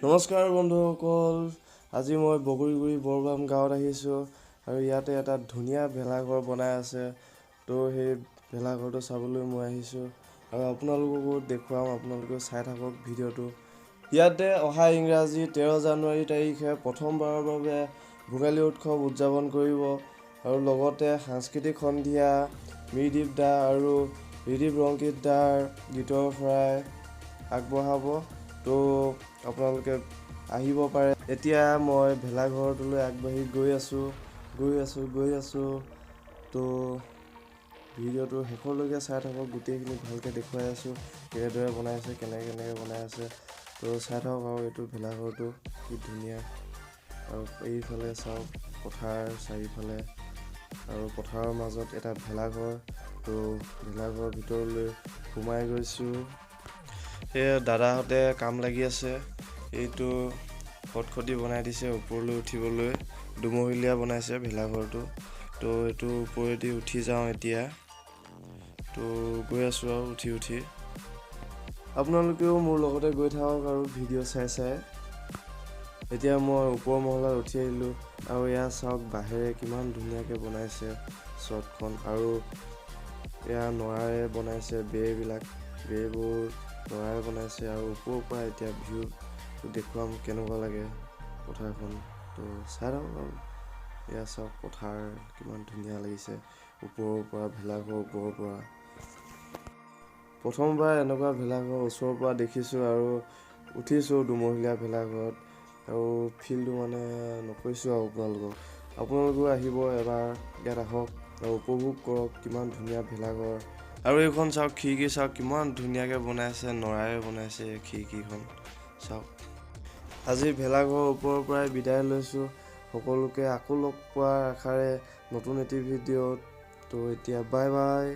নমস্কাৰ বন্ধুসকল, আজি মই বগৰীগুৰি বৰবাম গাঁৱত আহিছোঁ আৰু ইয়াতে এটা ধুনীয়া ভেলাঘৰ বনাই আছে। তো সেই ভেলাঘৰটো চাবলৈ মই আহিছোঁ আৰু আপোনালোককো দেখুৱাম, আপোনালোকেও চাই থাকক ভিডিঅ'টো। ইয়াতে অহা ইংৰাজী 13 জানুৱাৰী তাৰিখে প্ৰথমবাৰৰ বাবে ভোগালী উৎসৱ উদযাপন কৰিব আৰু লগতে সাংস্কৃতিক সন্ধিয়া মৃদীপ দা আৰু ৰিদীপ ৰংকিত দাৰ গীতৰ শৰাই আগবঢ়াব। তো আপোনালোকে আহিব পাৰে। এতিয়া মই ভেলাঘৰটোলৈ আগবাঢ়ি গৈ আছোঁ, গৈ আছোঁ, গৈ আছোঁ। তো ভিডিঅ'টো শেষলৈকে চাই থাকক, গোটেইখিনি ভালকৈ দেখুৱাই আছোঁ, কেনেদৰে বনাইছে, কেনেকৈ কেনেকৈ বনাই আছে। তো চাই থাকক। আৰু এইটো ভেলাঘৰটো কি ধুনীয়া! আৰু এইফালে চাওক পথাৰ চাৰিওফালে আৰু পথাৰৰ মাজত এটা ভেলাঘৰ। তো ভেলাঘৰৰ ভিতৰলৈ সোমাই গৈছোঁ। সেয়া দাদাহঁতে কাম লাগি আছে। এইটো খটখটি বনাই দিছে ওপৰলৈ উঠিবলৈ, দুমহলীয়া বনাইছে ভেলাঘৰটো। তো এইটো ওপৰেদি উঠি যাওঁ এতিয়া। তো গৈ আছোঁ আৰু উঠি উঠি। আপোনালোকেও মোৰ লগতে গৈ থাকক আৰু ভিডিঅ' চাই চাই। এতিয়া মই ওপৰ মহলাত উঠি আহিলোঁ আৰু এয়া চাওক, বাঁহেৰে কিমান ধুনীয়াকৈ বনাইছে চটখন আৰু এয়া নৰাৰে বনাইছে বেৰবিলাক, বেৰবোৰ নৰাৰে বনাইছে। আৰু ওপৰৰ পৰা এতিয়া ভিউটো দেখুৱাম কেনেকুৱা লাগে পথাৰখন। তো চাই থাকক। আৰু এয়া চাওক পথাৰ কিমান ধুনীয়া লাগিছে ওপৰৰ পৰা, ভেলাঘৰ ওপৰৰ পৰা। প্ৰথমবাৰ এনেকুৱা ভেলাঘৰ ওচৰৰ পৰা দেখিছোঁ আৰু উঠিছোঁ দুমহলীয়া ভেলাঘৰত আৰু ফিলটো মানে নকৈছোঁ আৰু আপোনালোকক। আপোনালোকেও আহিব এবাৰ, ইয়াত আহক আৰু উপভোগ কৰক কিমান ধুনীয়া ভেলাঘৰ। আৰু এইখন চাওক খিৰিকী, চাওক কিমান ধুনীয়াকৈ বনাইছে, নৰাৰে বনাইছে খিৰিকীখন চাওক। আজি ভেলাঘৰৰ ওপৰৰ পৰাই বিদায় লৈছোঁ। সকলোকে আকৌ লগ পোৱাৰ আশাৰে নতুন এটি ভিডিঅ'ত। তো এতিয়া বাই বাই।